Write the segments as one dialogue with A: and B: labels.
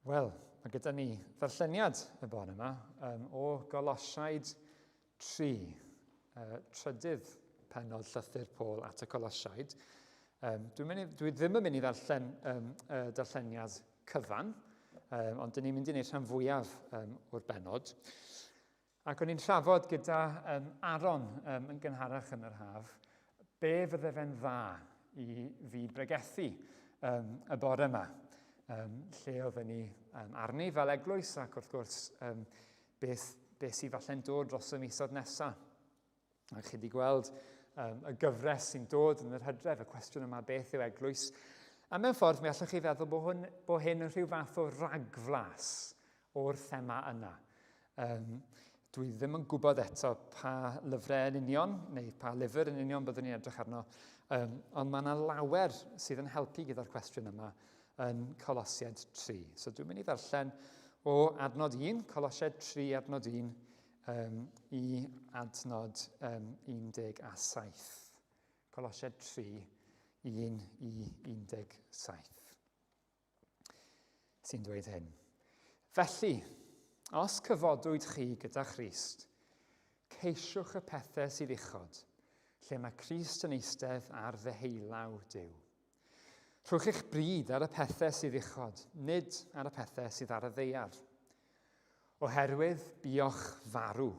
A: Wel, mae gyda ni ddarlleniad y bore yma um, o Golosiaid 3, uh, trydydd penod llythyr Paul at y Colosiaid. Um, dwi'n mynd i, dwi ddim yn mynd i ddarllen um, y darlleniad cyfan, um, ond dyn ni'n mynd i wneud rhan fwyaf um, o'r benod. Ac o'n i'n trafod gyda um, Aaron um, yn gynharach yn yr haf, be fydde fe'n dda i fi bregethu um, y bore yma, um, lle oedden ni um, arni fel eglwys ac wrth gwrs um, beth, beth sydd falle'n dod dros y misoedd nesaf. A chi wedi gweld um, y gyfres sy'n dod yn yr hydref, y cwestiwn yma, beth yw eglwys? A mewn ffordd, mi allwch chi feddwl bod, hwn, bod hyn yn rhyw fath o ragflas o'r thema yna. Um, dwi ddim yn gwybod eto pa lyfrau yn union, neu pa lyfr yn union byddwn ni'n edrych arno, um, ond mae yna lawer sydd yn helpu gyda'r cwestiwn yma yn Colosiaid 3. So dwi'n mynd i ddarllen o adnod 1, Colosiaid 3 adnod 1, um, i adnod um, 17. Colosiaid 3, 1 i 17. Sy'n dweud hyn. Felly, os cyfodwyd chi gyda Christ, ceisiwch y pethau sydd uchod, lle mae Crist yn eistedd ar ddeheulaw Duw. Rhowch eich bryd ar y pethau sydd uchod, nid ar y pethau sydd ar y ddeiar. Oherwydd buoch farw,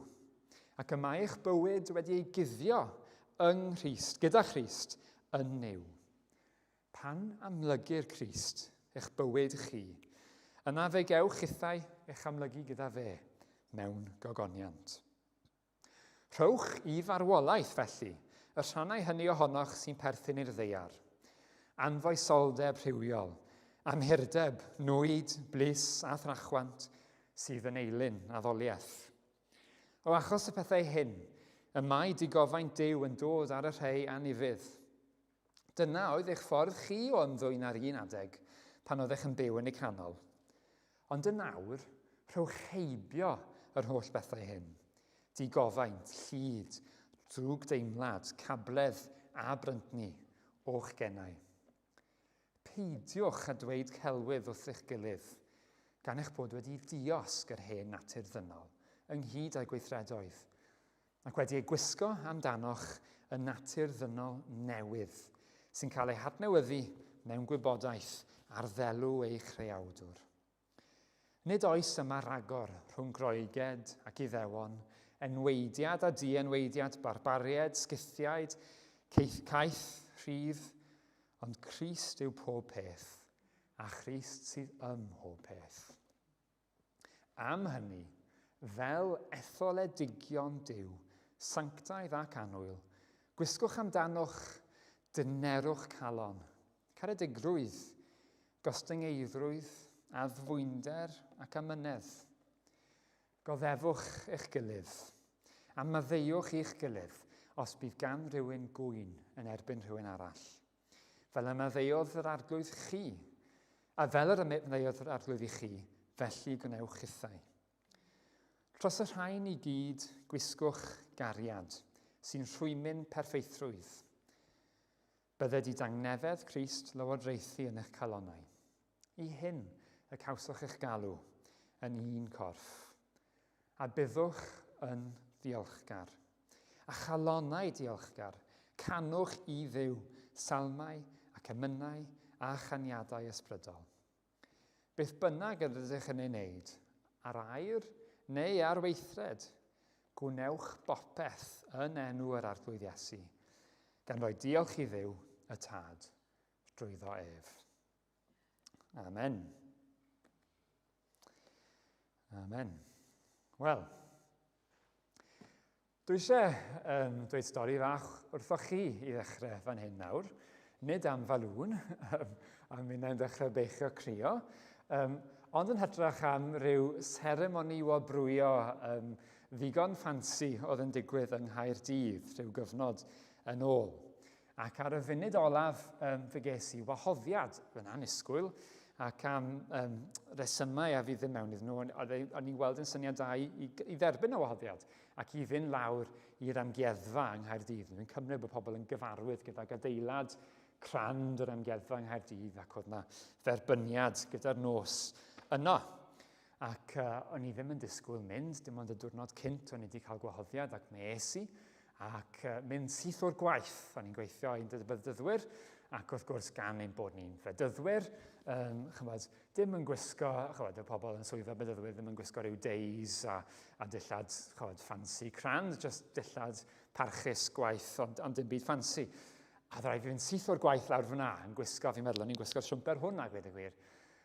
A: ac y mae eich bywyd wedi ei guddio yng Nghrist, gyda Christ, yn Nuw. Pan amlygir Crist eich bywyd chi, yna fe gewch chithau eich amlygu gyda fe mewn gogoniant. Rhowch i farwolaeth, felly, y rhannau hynny ohonoch sy'n perthyn i'r ddaear. Anfoesoldeb rhywiol, amhurdeb, nwyd, blys a thrachwant sydd yn eilun addoliaeth. O achos y pethau hyn, y mae digofaint Duw yn dod ar y rhai anufudd. Dyna oedd eich ffordd chi o ymddwyn ar un adeg pan oeddech yn byw yn eu canol. Ond yn awr, rhowch heibio yr holl bethau hyn, digofaint, llid, drwgdeimlad, cabledd a bryntni o'ch genau. Peidiwch â dweud celwydd wrth eich gilydd, gan eich bod wedi diosg yr hen natur ddynol, ynghyd â'i gweithredoedd, ac wedi ei gwisgo amdanoch y natur ddynol newydd, sy'n cael ei hadnewyddu mewn gwybodaeth ar ddelw ei chreawdwr. Nid oes yma ragor rhwng Groeged ac Iddewon, enweidiad a dienweidiad, barbariaid, Scythiaid, caeth, rhydd, ond Crist yw pob peth, a Christ sydd ym mhob peth. Am hynny, fel etholedigion Duw, sanctaidd ac annwyl, gwisgwch amdanoch dynerwch calon, caredigrwydd, gostyngeiddrwydd, addfwynder ac amynedd. Goddefwch eich gilydd, a maddeuwch i'ch gilydd os bydd gan rywun gŵyn yn erbyn rhywun arall. Fel y maddeuodd yr Arglwydd chi, a fel yr maddeuodd yr Arglwydd i chi, felly gwnewch chithau. Dros y rhain i gyd, gwisgwch gariad, sy'n rhwymyn perffeithrwydd. Bydded i dangnefedd Crist lywodraethu yn eich calonnau. I hyn y cawsoch eich galw yn un corff, a byddwch yn ddiolchgar. A chalonnau diolchgar, canwch i Dduw salmau ac emynau a chaniadau ysbrydol. Beth bynnag yr ydych yn ei wneud, ar air neu ar weithred, gwnewch bopeth yn enw yr Arglwydd Iesu, gan roi diolch i Dduw y Tad drwyddo ef. Amen. Amen. Wel, dwi eisiau um, dweud stori fach wrthoch chi i ddechrau fan hyn nawr. Nid am falŵn, a minnau'n dechrau beichio crio, um, ond yn hytrach am ryw seremoni wobrwyo um, ddigon ffansi oedd yn digwydd yng Nghaerdydd rhyw gyfnod yn ôl. Ac ar y funud olaf, um, fe ges i wahoddiad yn annisgwyl, ac am um, resymau a fi ddim mewn iddyn nhw, o'n i'n gweld yn syniad da i, i, i dderbyn y wahoddiad ac i fynd lawr i'r amgueddfa yng Nghaerdydd. Dwi'n cymryd bod pobl yn gyfarwydd gydag adeilad crand yr amgueddfa yng Nghaerdydd ac oedd yna dderbyniad gyda'r nos yno. Ac o'n i ddim yn disgwyl mynd, dim ond y diwrnod cynt o'n i wedi cael gwahoddiad ac mi es i, ac mynd syth o'r gwaith. O'n i'n gweithio i'n bedyddwyr, ac wrth gwrs gan ein bod ni'n fedyddwyr, chymod, dim yn gwisgo, chymod, y pobl yn swyddfa bedyddwyr ddim yn gwisgo rhyw deis a, a dillad, chymod, ffansi crand, just dillad parchus gwaith, ond, ond dim byd ffansi. A ddaru fi fynd syth o'r gwaith lawr fyna, yn gwisgo, fi'n meddwl, o'n i'n gwisgo'r siwmper hwn a gweud y gwir.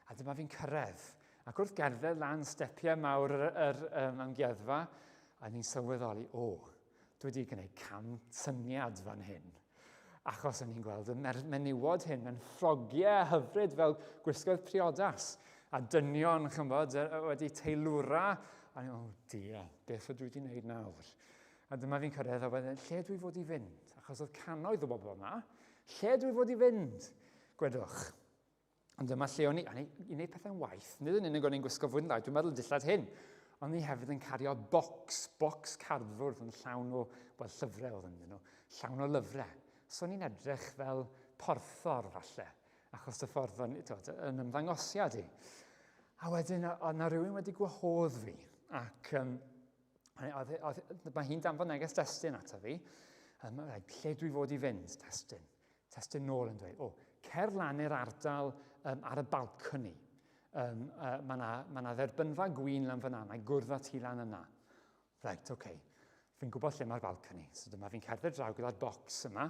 A: A dyma fi'n cyrraedd. Ac wrth gerdded lan stepiau mawr yr, yr um, amgueddfa, a ni'n sylweddoli, o, dwi wedi gwneud cam syniad fan hyn. Achos o'n i'n gweld y menywod hyn mewn ffrogiau hyfryd fel gwisgoedd priodas, a dynion, chymod, wedi teilwra. A ni'n, oh dear, beth ydw i wedi gwneud nawr? A dyma fi'n cyrraedd a wedyn, lle dwi fod i fynd? Achos oedd cannoedd o bobl yma. Lle dwi fod i fynd? Gwedwch. Ond dyma lle o'n i, a i wneud pethau'n waith, nid yn unig o'n i'n gwisgo fwy yn dda, dwi'n meddwl dillad hyn, ond ni hefyd yn cario bocs, bocs cardfwrdd yn llawn o, wel, llyfrau oedd ynddyn nhw, llawn o lyfrau. So o'n i'n edrych fel porthor, falle, achos y ffordd o'n, twod, yn ymddangosiad i. A wedyn, oedd na rhywun wedi gwahodd fi, ac um, oedd, oedd, mae hi'n danfon neges destun ato fi, um, lle dwi fod i fynd, testun. Testun nôl yn dweud, o, cer lan i'r ardal um, ar y balcony. Um, uh, mae yna ma na dderbynfa gwyn lan fyna, mae gwrdd â ti lan yna. Reit, oce. Okay. Fi'n gwybod lle mae'r balcony. So dyma fi'n cerdded draw gyda'r bocs yma,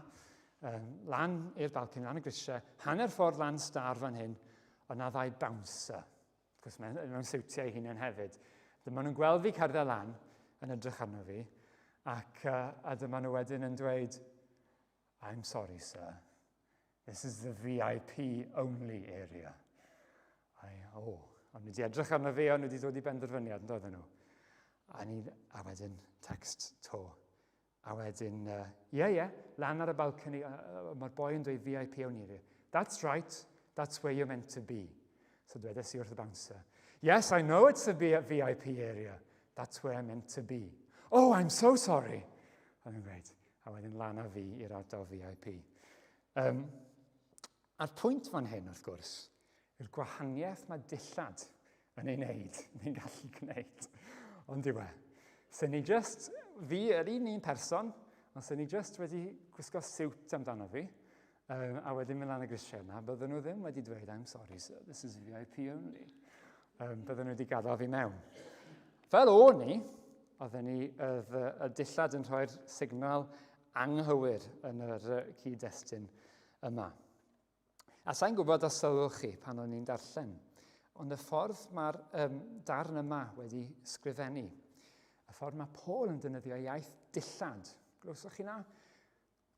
A: um, lan i'r balcony, lan y grisiau, hanner ffordd lan star fan hyn, oedd na ddau bouncer. Wrth gwrs, mewn, mewn siwtiau eu hunain hefyd. Dyma nhw'n gweld fi cerdded lan, yn edrych arno fi, ac, uh, a dyma nhw wedyn yn dweud, I'm sorry, sir. This is the VIP only area. I, oh, o'n nhw wedi edrych arno fi, o'n nhw wedi dod i benderfyniad, yn doedden nhw. A, ni, a wedyn, text to. A wedyn, ie, uh, yeah, ie, yeah, lan ar y balcony, uh, mae'r boi yn dweud VIP only area. That's right, that's where you're meant to be. So dwedes i wrth y bouncer, yes, I know it's the VIP area. That's where I'm meant to be. Oh, I'm so sorry. O'n i'n gweud, a wedyn lan â fi i'r ardal VIP. Um, a'r pwynt fan hyn, wrth gwrs, yw'r gwahaniaeth mae dillad yn ei wneud, ni'n gallu gwneud. Ond yw e. Se ni just, fi, yr un un person, ond se ni just wedi gwisgo siwt amdano fi, um, a wedyn mynd lan y grisiau yna, bydden nhw ddim wedi dweud, I'm sorry sir, this is VIP only. Um, bydden nhw wedi gadael fi mewn. Fel o'n i, oedden ni, oedd y dillad yn rhoi'r signal anghywir yn yr cyd-destun yma. A sa'n gwybod os sylwch chi pan o'n i'n darllen, ond y ffordd mae'r um, darn yma wedi sgrifennu, y ffordd mae Paul yn defnyddio iaith dillad, glywsoch chi na?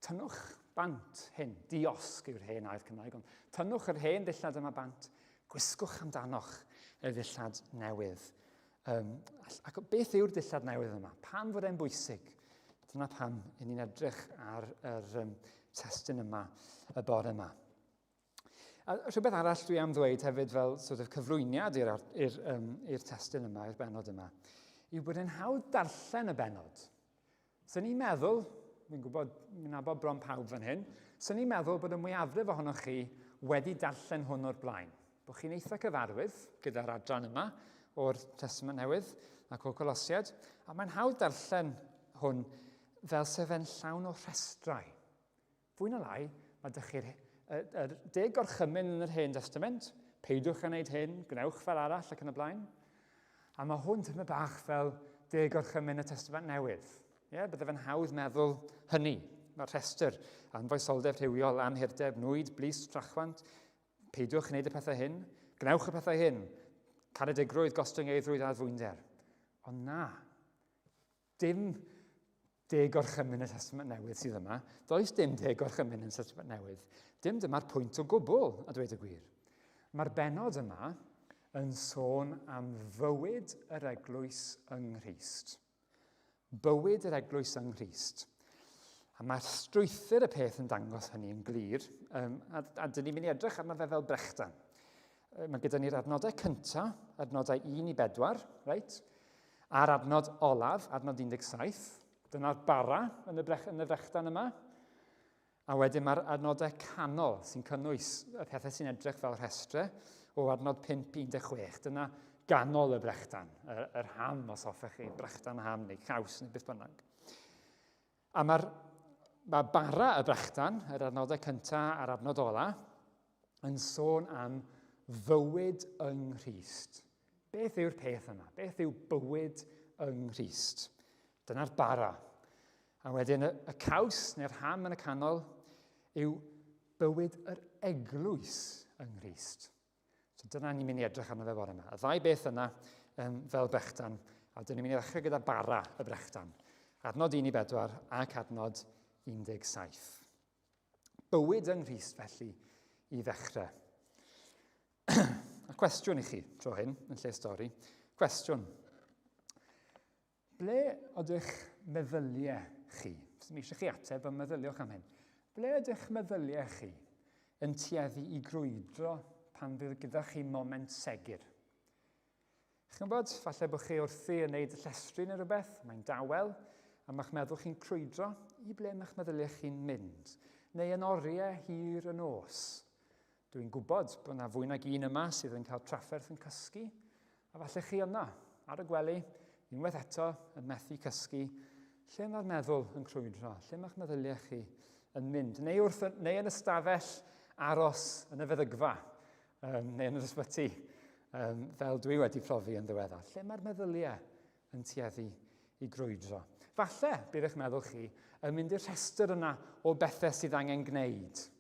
A: Tynnwch bant hyn, diosg yw'r hen air Cymraeg, ond tynnwch yr hen ddillad yma bant, gwisgwch amdanoch y ddillad newydd. Um, ac beth yw'r dillad newydd yma? Pam fod e'n bwysig? Dyna pam i ni'n edrych ar yr um, testun yma y bore yma. A rhywbeth arall dwi am ddweud hefyd fel sort of cyflwyniad i'r um, testun yma, i'r benod yma, yw bod e'n hawdd darllen y benod. Swn i'n meddwl, fi'n gwybod, fi'n nabod bron pawb fan hyn, swn i'n meddwl bod y mwyafrif ohonoch chi wedi darllen hwn o'r blaen. Bod chi'n eitha cyfarwydd gyda'r adran yma o'r Testament Newydd ac o'r Colosiad, a mae'n hawdd darllen hwn fel sef e'n llawn o rhestrau. Fwy na lai, mae dych chi'r y, y deg gorchymyn yn yr Hen Testament, peidiwch â wneud hyn, gwnewch fel arall ac yn y blaen. A mae hwn tyma bach fel deg gorchymyn y Testament Newydd. Ie, yeah, bydde fe'n hawdd meddwl hynny. Mae'r rhestr, anfoesoldeb rhywiol, anhurdeb, nwyd, blys, trachwant, peidiwch wneud y pethau hyn, gwnewch y pethau hyn, caredigrwydd, gostyngeiddrwydd a fwynder. Ond na, Dim deg gorchymyn y Testament Newydd sydd yma. Does dim deg gorchymyn yn y Testament Newydd. Dim dyma'r pwynt o gwbl, a dweud y gwir. Mae'r benod yma yn sôn am fywyd yr eglwys yng Nghrist. Bywyd yr eglwys yng Nghrist. A mae'r strwythur y peth yn dangos hynny yn glir, um, a, a dyn ni'n mynd i edrych arno fe fel brechdan. Mae gyda ni'r adnodau cyntaf, adnodau 1 i 4, reit? A'r adnod olaf, adnod 17, dyna'r bara yn y, brech, yn y frechdan yma. A wedyn mae'r adnodau canol sy'n cynnwys y pethau sy'n edrych fel rhestre, o adnod 5 i 16. Dyna ganol y brechdan, yr, yr ham os hoffech chi, brechdan ham neu caws neu beth bynnag. A mae'r mae bara y brechdan, yr adnodau cyntaf a'r adnod ola, yn sôn am fywyd yng Nghrist. Beth yw'r peth yma? Beth yw bywyd yng Nghrist? Dyna'r bara. A wedyn y, y caws neu'r ham yn y canol yw bywyd yr eglwys yng Nghrist. So dyna ni'n mynd i edrych arno fe bore yma. Y ddau beth yna um, fel brechdan, a dyn ni'n mynd i ddechrau gyda bara y brechdan. Adnod 1 i 4 ac adnod 17. Bywyd yng Nghrist felly i ddechrau. A cwestiwn i chi tro hyn, yn lle stori. Cwestiwn. Ble ydych meddyliau chi? Ddim eisiau chi ateb, ond meddyliwch am hyn. Ble ydych meddyliau chi yn tueddu i grwydro pan fydd gyda chi moment segur? Chi'n gwybod, falle bod chi wrthi yn neud y llestri neu rhywbeth, mae'n dawel, a mae'ch meddwl chi'n crwydro i ble mae'ch meddyliau chi'n mynd. Neu yn oriau hir y nos. Dwi'n gwybod bod yna fwy nag un yma sydd yn cael trafferth yn cysgu, a falle chi yna, ar y gwely, unwaith eto yn methu cysgu, lle mae'r meddwl yn crwydro, lle mae'ch meddyliau chi yn mynd, neu, wrth, neu yn ystafell aros yn y feddygfa, um, neu yn yr ysbyty, um, fel dwi wedi profi yn ddiweddar. Lle mae'r meddyliau yn tueddu i grwydro? Falle bydd eich meddwl chi yn mynd i'r rhestr yna o bethau sydd angen gwneud.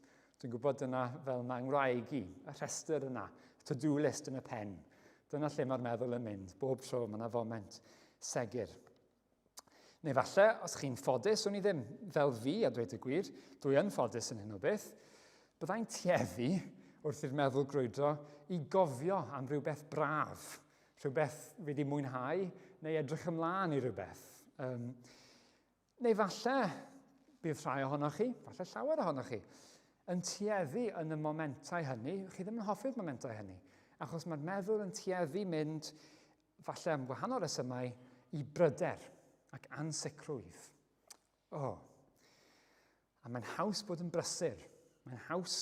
A: Dwi'n gwybod dyna fel mae ngwraig i, y rhestr yna, to-do list yn y pen. Dyna lle mae'r meddwl yn mynd, bob tro mae yna foment segur. Neu falle, os chi'n ffodus, wn i ddim, fel fi, a dweud y gwir, dwi yn ffodus yn hyn o beth, byddai'n tueddu wrth i'r meddwl grwydro i gofio am rhywbeth braf, rhywbeth fi wedi mwynhau neu edrych ymlaen i rhywbeth. Um, neu falle bydd rhai ohonoch chi, falle llawer ohonoch chi, yn tueddu yn y momentau hynny, chi ddim yn hoffi'r momentau hynny, achos mae'r meddwl yn tueddu mynd falle am gwahanol resymau, i bryder ac ansicrwydd. O, oh. a mae'n haws bod yn brysur. Mae'n haws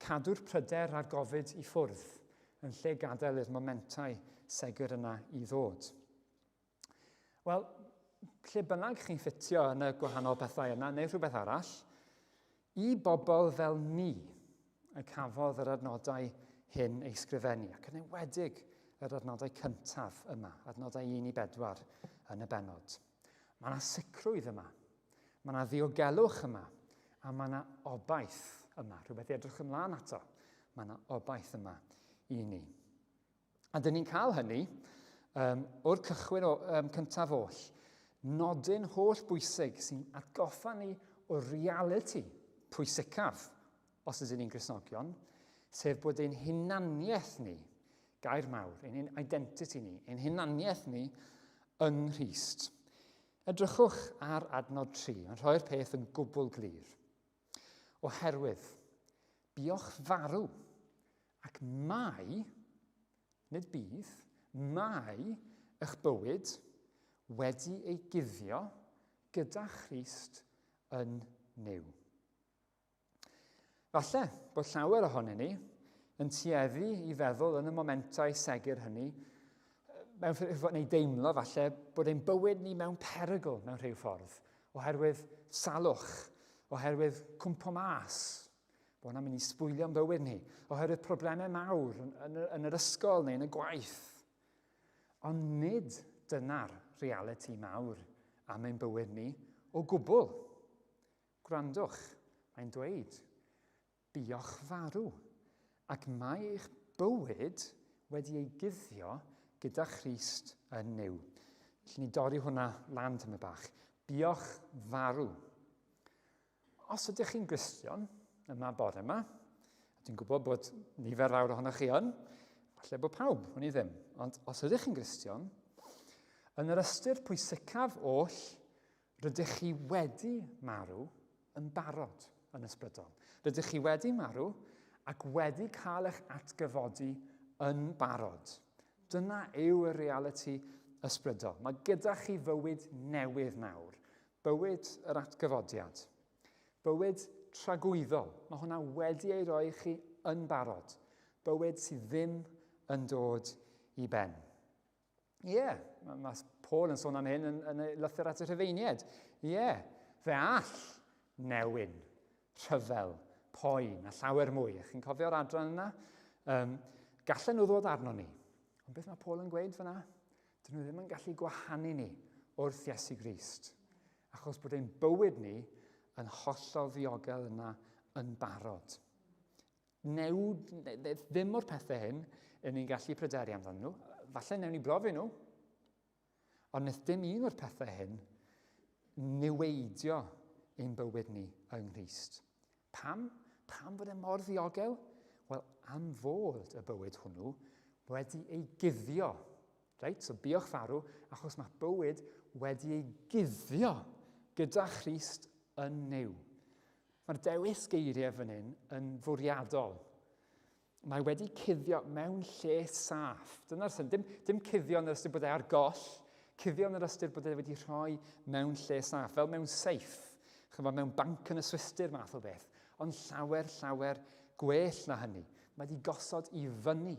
A: cadw'r pryder a'r gofid i ffwrdd yn lle gadael i'r momentau segur yna i ddod. Wel, lle bynnag chi'n ffitio yn y gwahanol pethau yna neu rhywbeth arall, I bobl fel ni y cafodd yr adnodau hyn eu sgrifennu, ac yn enwedig yr adnodau cyntaf yma, adnodau 1 i 4 yn y bennod. Mae yna sicrwydd yma, mae yna ddiogelwch yma, a mae yna obaith yma, rhywbeth i edrych ymlaen ato. Mae yna obaith yma i ni. A dyn ni'n cael hynny um, o'r cychwyn o, um, cyntaf oll. Nodyn holl bwysig sy'n atgoffa ni o realiti pwysicaf os ydyn ni'n Gristnogion, sef bod ein hunaniaeth ni, gair mawr, ein identity ni, ein hunaniaeth ni yng Nghrist. Edrychwch ar adnod 3, mae'n rhoi'r peth yn gwbl glir. Oherwydd, buoch farw, ac mae, nid bydd, mae eich bywyd wedi ei guddio gyda Christ yn Nuw. Falle bod llawer ohonyn ni yn tueddu i feddwl yn y momentau segur hynny, mewn ffordd, neu deimlo falle bod ein bywyd ni mewn perygl mewn rhyw ffordd, oherwydd salwch, oherwydd cwmpo mas, bod hwnna'n mynd i sbwylio'n bywyd ni, oherwydd problemau mawr yn, yn, yn yr ysgol neu yn y gwaith. Ond nid dyna'r realiti mawr am ein bywyd ni o gwbl. Gwrandwch, mae'n dweud, Buoch farw, ac mae eich bywyd wedi ei guddio gyda Christ yn Nuw. Felly ni dorri hwnna lan tyma bach. Buoch farw. Os ydych chi'n Gristion yma bore yma, a dwi'n gwybod bod nifer fawr ohonoch chi yn, falle bod pawb, hwn i ddim, ond os ydych chi'n Gristion, yn yr ystyr pwysicaf oll, Rydych chi wedi marw yn barod yn ysbrydol. Rydych chi wedi marw ac wedi cael eich atgyfodi yn barod. Dyna yw y realiti ysbrydol. Mae gyda chi fywyd newydd nawr. Bywyd yr atgyfodiad. Bywyd tragwyddol. Mae hwnna wedi ei roi chi yn barod. Bywyd sydd ddim yn dod i ben. Ie, yeah, mae ma Paul yn sôn am hyn yn, yn y lythyr at y Rhufeiniaid. Ie, yeah, fe all newyn, rhyfel, poen a llawer mwy. Chi'n cofio'r adran yna? Um, gallen nhw ddod arno ni. Ond beth mae Paul yn gweud fyna? Dyn nhw ddim yn gallu gwahanu ni wrth Iesu Grist. Achos bod ein bywyd ni yn hollol ddiogel yna yn barod. Newd, ddim o'r pethau hyn yn ni'n gallu pryderu amdano nhw. Falle newn ni brofi nhw. Ond wnaeth dim un o'r pethau hyn niweidio ein bywyd ni yng Nghrist. Pam? Pam fod e mor ddiogel? Wel, am fod y bywyd hwnnw wedi ei guddio. Reit, so buoch farw achos mae bywyd wedi ei guddio gyda Christ yn Nuw. Mae'r dewis geiriau fan hyn yn fwriadol. Mae wedi cuddio mewn lle saff. Dyna'r sy'n. Dim, dim cuddio yn yr ystyr bod e ar goll, cuddio yn yr ystyr bod e wedi rhoi mewn lle saff, fel mewn seiff, chymod, mewn banc yn y Swistir math o beth. Ond llawer, llawer gwell na hynny. Mae wedi gosod i fyny,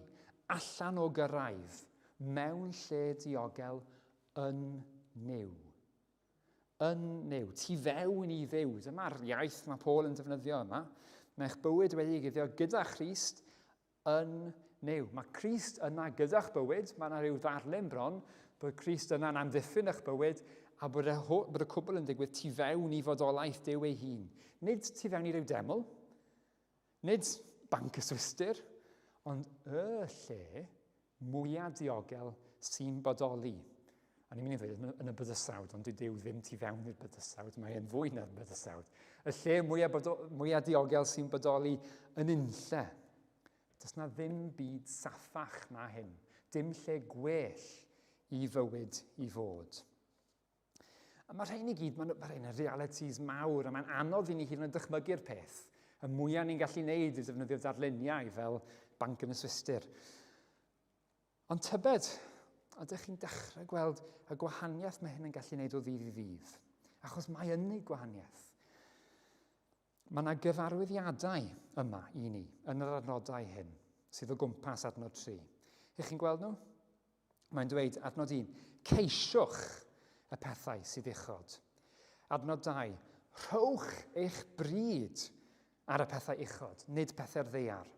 A: allan o gyrraedd, mewn lle diogel yn Nuw. Yn Nuw, tu fewn i Dduw. Dyma'r iaith mae Paul yn defnyddio yma. Mae eich bywyd wedi ei guddio gyda Christ yn Nuw. Mae Crist yna gyda'ch bywyd. Mae yna rhyw ddarlun bron bod Crist yna'n amddiffyn eich bywyd a bod y, bod y cwbl yn digwydd tu fewn i fodolaeth Duw ei hun. Nid tu fewn i ryw deml, nid banc y Swistir, ond y lle mwyaf diogel sy'n bodoli. A ni'n mynd i ddweud yn y bydysawd, ond dyw ddim tu fewn i'r bydysawd, mae e'n fwy na'r bydysawd. Y lle mwyaf, mwyaf diogel sy'n bodoli yn unlle. Does na ddim byd saffach na hyn. Dim lle gwell i fywyd i fod. A mae rhain i gyd, mae rhain yn realities mawr, a mae'n anodd i ni hyd yn oed dychmygu'r peth. Y mwyaf ni'n gallu neud yw defnyddio darluniau fel banc yn y Swistir. Ond tybed, ydych chi'n dechrau gweld y gwahaniaeth mae hyn yn gallu neud o ddydd i ddydd? Achos mae yn neud gwahaniaeth. Mae yna gyfarwyddiadau yma i ni yn yr adnodau hyn sydd o gwmpas adnod 3. Ych chi'n gweld nhw? Mae'n dweud, adnod 1, ceisiwch y pethau sydd uchod. Adnod 2, rhowch eich bryd ar y pethau uchod, nid pethau'r ddeiar.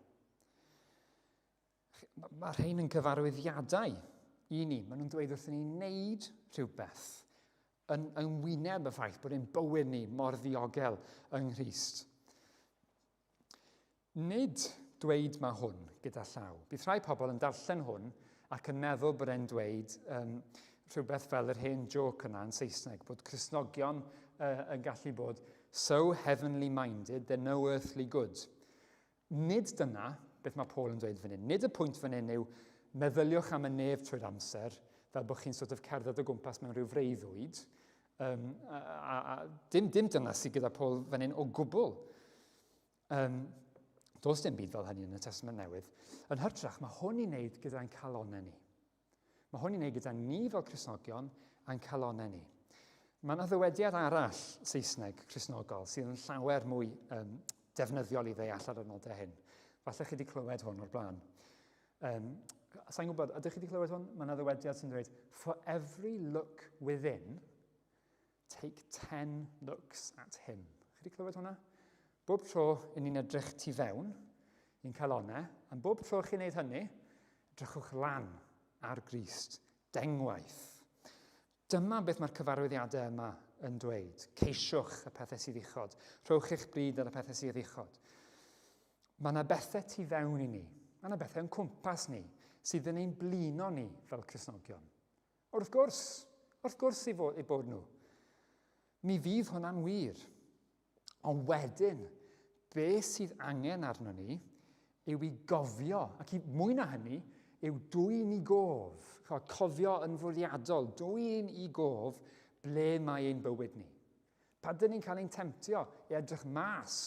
A: Mae rhain yn gyfarwyddiadau i ni. Maen nhw'n dweud wrthyn ni wneud rhywbeth yn, yn wyneb y ffaith bod ein bywyd ni mor ddiogel yng Nghrist. Nid dweud mae hwn gyda llaw. Bydd rhai pobl yn darllen hwn ac yn meddwl bod e'n dweud um, rhywbeth fel yr hen joke yna yn Saesneg, bod Cristnogion uh, yn gallu bod so heavenly minded, they're no earthly good. Nid dyna beth mae Paul yn dweud fan hyn. Nid y pwynt fan hyn yw meddyliwch am y nef trwy'r amser, fel bod chi'n sort of cerdded o gwmpas mewn rhyw freuddwyd. Um, a, a, a, dim, dim dyna sydd gyda Paul fan hyn o gwbl. Um, does dim byd fel hynny yn y Testament Newydd. Yn hytrach, mae hwn i wneud gyda'n calonau ni. Mae hwn i wneud gyda ni fel Cristnogion a'n calonau ni. Mae yna ddywediad arall Saesneg Cristnogol sydd yn llawer mwy um, defnyddiol i ddeall ar y nodau hyn. Falle chi wedi clywed hwn o'r blaen. Um, Sa'n gwybod, ydych chi wedi clywed hwn? Mae yna ddywediad sy'n dweud, for every look within, Take 10 looks at him. Chi wedi clywed hwnna? Bob tro i ni'n edrych tu fewn i'n calonau, am bob tro chi'n neud hynny, edrychwch lan ar Grist, dengwaith. Dyma beth mae'r cyfarwyddiadau yma yn dweud. Ceisiwch y pethau sydd uchod. Rhowch eich bryd ar y pethau sydd uchod. Mae yna bethau tu fewn i ni. Mae yna bethau yn cwmpas ni sydd yn ein blino ni fel Cristnogion. Wrth gwrs, wrth gwrs i fod, i bod nhw. Mi fydd hwnna'n wir. Ond wedyn, be sydd angen arno ni yw i gofio, ac i, mwy na hynny, yw dwyn i gof, cofio yn fwriadol, dwyn i gof ble mae ein bywyd ni. Pa dyn ni'n cael ein temtio i edrych mas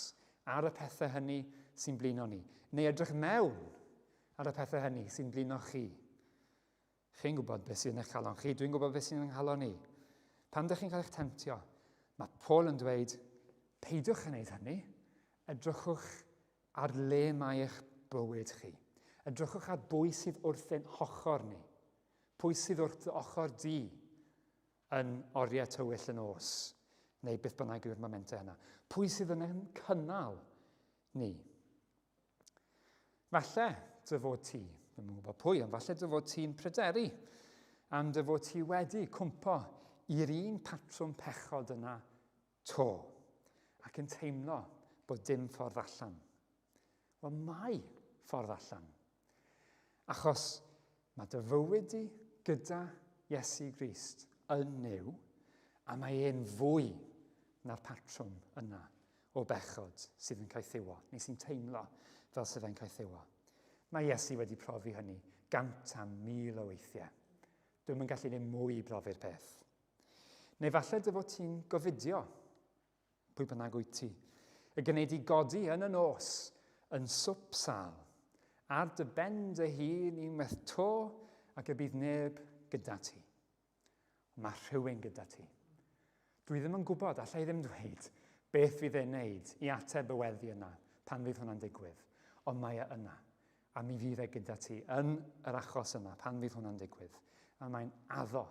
A: ar y pethau hynny sy'n blino ni, neu edrych mewn ar y pethau hynny sy'n blino chi. Chi'n gwybod beth sydd yn eich calon chi, dwi'n gwybod beth sydd yn nghalon i. Pan ydych chi'n cael eich temtio, mae Paul yn dweud, peidiwch yn gwneud hynny, edrychwch ar le mae eich bywyd chi. Edrychwch ar bwy sydd wrth ein hochr ni. Pwy sydd wrth dy ochr di yn oriau tywyll y nos, neu beth bynnag yw'r momentau yna. Pwy sydd yn ein cynnal ni? Falle dy fod ti, ddim yn gwybod pwy, ond falle dy fod ti'n pryderu am dy fod ti wedi cwmpo i'r un patrwm pechod yna to, ac yn teimlo bod dim ffordd allan. Wel, mae ffordd allan. Achos mae dy fywyd di gyda Iesu Grist yn Nuw, a mae e'n fwy na'r patrwm yna o bechod sydd yn caethiwo, neu sy'n teimlo fel sydd e'n caethiwo. Mae Iesu wedi profi hynny 100,000 o weithiau. Dwi'm yn gallu gwneud mwy i brofi'r peth. Neu falle dy fod ti'n gofidio, pwy bynnag wyt ti, y gwneud i godi yn y nos yn swp sâl, ar dy ben dy hun unwaith to ac y bydd neb gyda ti. Ond mae rhywun gyda ti. Dwi ddim yn gwybod, allai ddim dweud beth fydd e'n neud i ateb y weddi yna pan fydd hwnna'n digwydd, ond mae e yna, a mi fydd e gyda ti yn yr achos yna pan fydd hwnna'n digwydd. A mae'n addo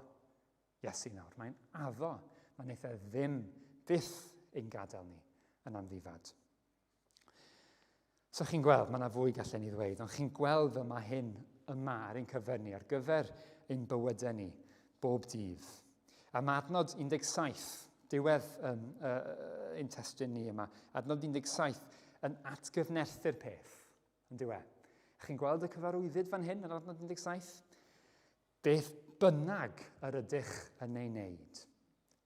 A: Iesu nawr, mae'n addo na wneith e ddim byth ein gadael ni yn amddifad. So chi'n gweld, mae yna fwy gallen ni ddweud, ond chi'n gweld fel mae hyn yma ar ein cyfer ni, ar gyfer ein bywydau ni, bob dydd. A mae adnod 17, diwedd um, uh, ein testun ni yma, adnod 17 yn atgyfnerthu'r peth, yn diwedd. Chi'n gweld y cyfarwyddyd fan hyn yn adnod 17? Beth bynnag yr ydych yn ei wneud.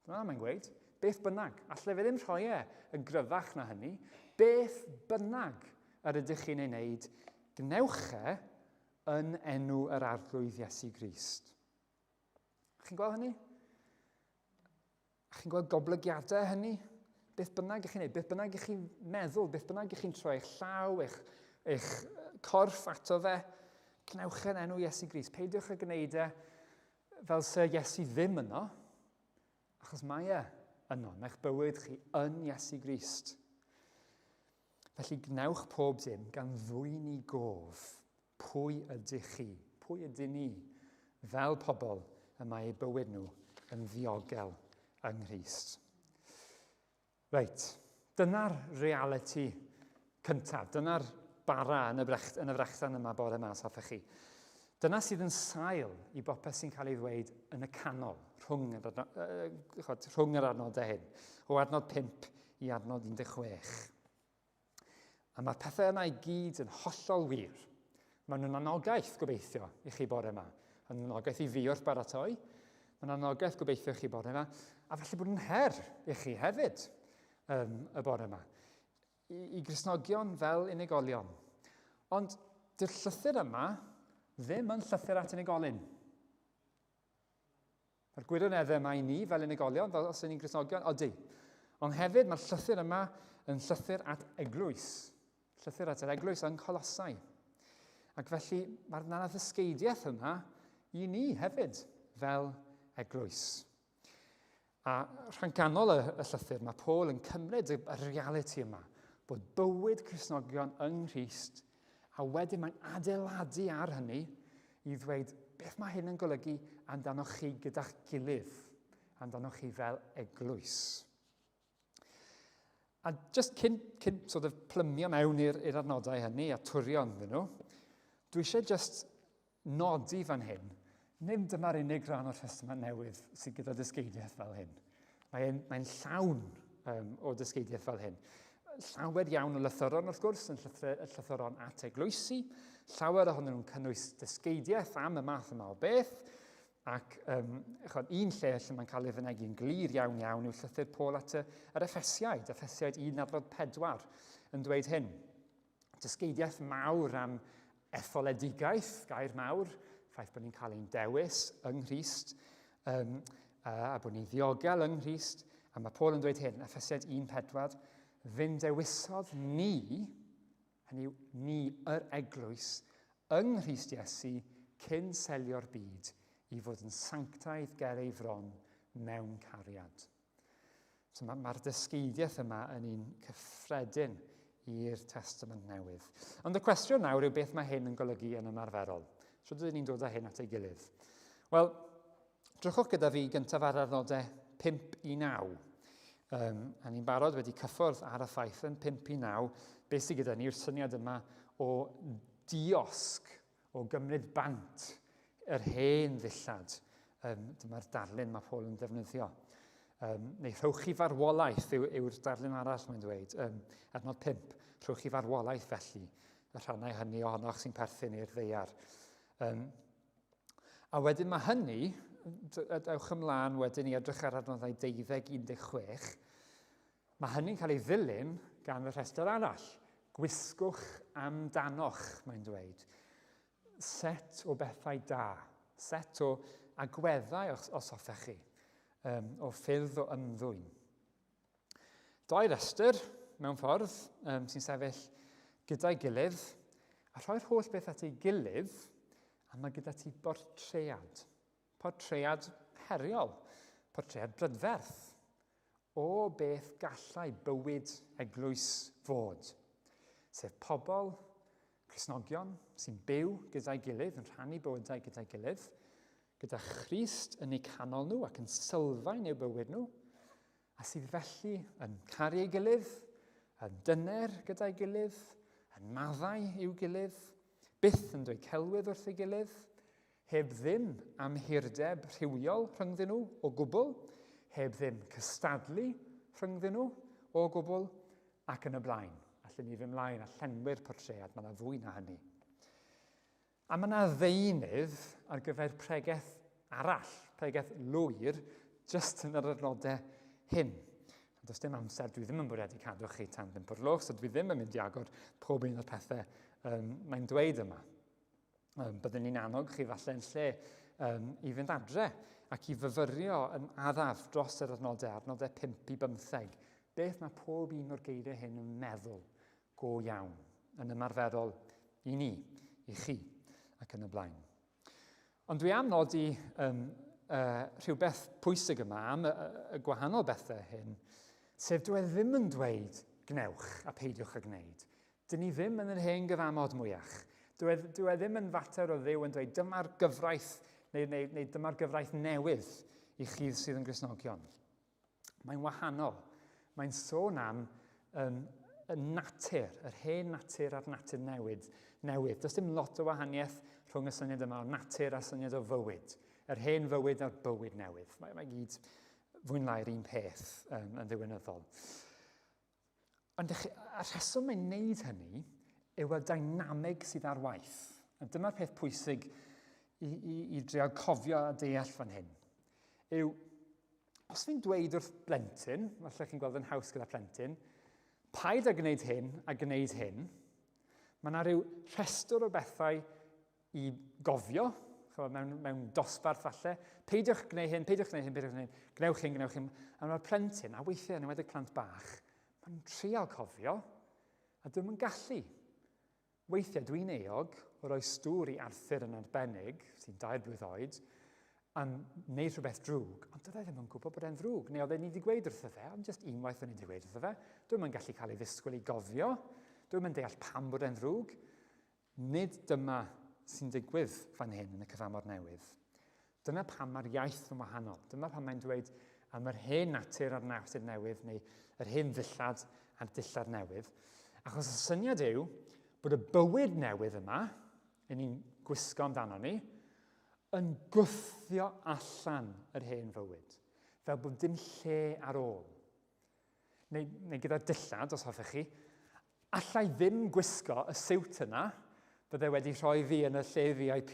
A: Dyna mae'n gweud, beth bynnag. Alla fe ddim rhoi e yn gryfach na hynny. Beth bynnag yr ydych chi'n ei wneud, gwnewch e yn enw yr Arglwydd Iesu Grist. Chi'n gweld hynny? A chi'n gweld goblygiadau hynny? Beth bynnag ych chi'n neud, beth bynnag ych chi'n meddwl, beth bynnag ych chi'n troi eich llaw, eich, eich corff ato fe, gwnewch e'n enw Iesu Grist. Peidiwch â gwneud e fel se Iesu ddim yno, achos mae e yno. Mae'ch bywyd chi yn Iesu Grist. Felly gwnewch pob dim gan ddwyn i gof Pwy ydych chi? Pwy ydyn ni fel pobl y mae eu bywyd nhw yn ddiogel yng Nghrist? Reit, dyna'r realiti cyntaf. Dyna'r bara yn y, brecht, yn y frechdan yma bore yma, os hoffech chi. Dyna sydd yn sail i bopeth sy'n cael ei ddweud yn y canol, rhwng yr, rhwng yr adnodau hyn, o adnod 5 i adnod 16. A mae'r pethau yna i gyd yn hollol wir. Maen nhw'n anogaeth, gobeithio, i chi bore yma. Yn anogaeth i fi wrth baratoi. Mae'n anogaeth gobeithio i chi bore yma. A falle bod yn her i chi hefyd um, y bore yma. I, I Gristnogion fel unigolion. Ond dy'r llythyr yma ddim yn llythyr at unigolyn. Mae'r gwirioneddau yma i ni fel unigolion, fel os ydyn ni'n Gristnogion, odi. Ond hefyd mae'r llythyr yma yn llythyr at eglwys. Llythyr at yr eglwys yng Ngholosau. Ac felly mae'r yna ddysgeidiaeth yma i ni hefyd fel eglwys. A rhan ganol y, y llythyr, mae Paul yn cymryd y, y realiti yma, bod bywyd Cristnogion yng Nghrist A wedyn mae'n adeiladu ar hynny i ddweud beth mae hyn yn golygu amdanoch chi gyda'ch gilydd, amdanoch chi fel eglwys. A just cyn, cyn sort of plymio mewn i'r adnodau hynny a twrio ynddyn nhw, dwi eisiau just nodi fan hyn, nid dyma'r unig ran o'r Testament Newydd sydd gyda dysgeidiaeth fel hyn. Mae'n mae llawn um, o dysgeidiaeth fel hyn. Llawer iawn o lythyron, wrth gwrs, yn llythyron at eglwysi. Llawer ohonyn nhw'n cynnwys dysgeidiaeth am y math yma o beth. Ac um, chod, un lle lle mae'n cael ei fynegi'n glir iawn iawn yw llythyr Paul at y, yr Effesiaid, Effesiaid 1 adnod 4, yn dweud hyn. Dysgeidiaeth mawr am etholedigaeth, gair mawr, ffaith bod ni'n cael ein dewis yng Nghrist, um, a bod ni'n ddiogel yng Nghrist. A mae Paul yn dweud hyn, Effesiaid 1.4, fe'n dewisodd ni, hynny yw ni yr eglwys, yng Nghrist Iesu cyn selio'r byd i fod yn sanctaidd ger ei fron mewn cariad. So mae'r ma dysgeidiaeth yma yn un cyffredin i'r Testament Newydd. Ond y cwestiwn nawr yw beth mae hyn yn golygu yn ymarferol. Sut ydyn ni'n dod â hyn at ei gilydd? Wel, drychwch gyda fi gyntaf ar adnodau 5 i 9. Um, a ni'n barod wedi cyffwrdd ar y ffaith yn 5 i 9, beth sydd gyda ni yw'r syniad yma o diosg, o gymryd bant yr hen ddillad. Um, dyma'r darlun mae Paul yn defnyddio. Um, neu rhowch chi farwolaeth yw'r yw darlun arall mae'n dweud. Um, adnod 5, rhowch chi farwolaeth felly, y rhannau hynny ohonoch sy'n perthyn i'r ddeiar. Um, a wedyn mae hynny, ewch ymlaen wedyn i edrych ar adnoddau 12, 16, Mae hynny'n cael ei ddilyn gan y rhestr arall. Gwisgwch amdanoch, mae'n dweud. Set o bethau da, set o agweddau os, os hoffech chi, um, o ffyrdd o ymddwyn. Doi restr, mewn ffordd, um, sy'n sefyll gyda'i gilydd, a rhoi'r holl beth at ei gilydd, a mae gyda ti bortread. Portread heriol, portread brydferth, o beth gallai bywyd eglwys fod, sef pobl, Cristnogion, sy'n byw gyda'i gilydd, yn rhannu bywydau gyda'i gilydd, gyda Christ yn eu canol nhw ac yn sylfaen eu bywyd nhw, a sydd felly yn caru ei gilydd, yn dyner gyda'i gilydd, yn maddau i'w gilydd, byth yn dweud celwydd wrth ei gilydd, heb ddim amhurdeb rhywiol rhyngddyn nhw o gwbl, heb ddim cystadlu rhyngddyn nhw o gwbl, ac yn y blaen. Allen ni fynd mlaen a llenwi'r portread, mae yna fwy na hynny. A mae yna ddeunydd ar gyfer pregeth arall, pregeth lwyr, jyst yn yr adnodau hyn. Does dim amser, dwi ddim yn bwriadu cadw chi tan 5 o'r gloch, so dwi ddim yn mynd i agor pob un o'r pethau um, mae'n dweud yma. Um, byddwn ni'n annog chi falle yn lle um, i fynd adre ac i fyfyrio yn araf dros yr adnodau, adnodau 5 i 15. Beth mae pob un o'r geiriau hyn yn meddwl go iawn, yn ymarferol i ni, i chi, ac yn y blaen. Ond dwi am nodi um, uh, rhywbeth pwysig yma am y, y gwahanol bethau hyn, sef dwi e ddim yn dweud gwnewch a peidiwch â gwneud. Dyn ni ddim yn yr hen gyfamod mwyach. Dyw e, dyw e ddim yn fater o Dduw yn dweud dyma'r gyfraith neu, neu, neu dyma'r gyfraith newydd i chi sydd yn Gristnogion. Mae'n wahanol. Mae'n sôn am um, y natur, yr hen natur a'r natur newid, newydd. Does dim lot o wahaniaeth rhwng y syniad yma o natur a syniad o fywyd. Yr hen fywyd a'r bywyd newydd. Mae, mae gyd fwy'n lai'r un peth um, yn ddiwynyddol. Ond y rheswm mae'n neud hynny yw y dynameg sydd ar waith. A dyma'r peth pwysig i, i, i dreol cofio a deall fan hyn. Yw, os fi'n dweud wrth blentyn, falle chi'n gweld yn haws gyda plentyn, paid â gwneud hyn a gwneud hyn, mae yna rhyw rhestr o bethau i gofio, chymod, mewn, mewn dosbarth falle, peidiwch gwneud hyn, peidiwch gwneud hyn, peidiwch gwneud hyn, gwnewch hyn, gwnewch hyn. A mae'r plentyn, a weithiau yn enwedig plant bach, maen nhw'n trial cofio, a dyn nhw'n gallu. Weithiau dwi'n euog o roi stŵr i Arthur yn arbennig, sy'n dair blwydd oed, am wneud rhywbeth drwg, ond doedd e ddim yn gwybod bod e'n ddrwg, neu oedd e ni wedi gweud wrtho fe, ond jyst unwaith o'n i wedi gweud wrtho fe, dwi'n yn gallu cael ei ddisgwyl i gofio, dwi'n yn deall pam bod e'n ddrwg. Nid dyma sy'n digwydd fan hyn yn y Cyfamod Newydd. Dyna pam mae'r iaith yn wahanol. Dyma pam mae'n dweud am yr hen natur a'r natur newydd, neu yr hen ddillad a'r dillad newydd. Achos y syniad yw bod y bywyd newydd yma, yn ni'n gwisgo amdano ni, yn gwthio allan yr hen fywyd, fel bod dim lle ar ôl. Neu, neu gyda'r dillad, os hoffech chi, Alla i ddim gwisgo y siwt yna, bydde wedi rhoi fi yn y lle VIP.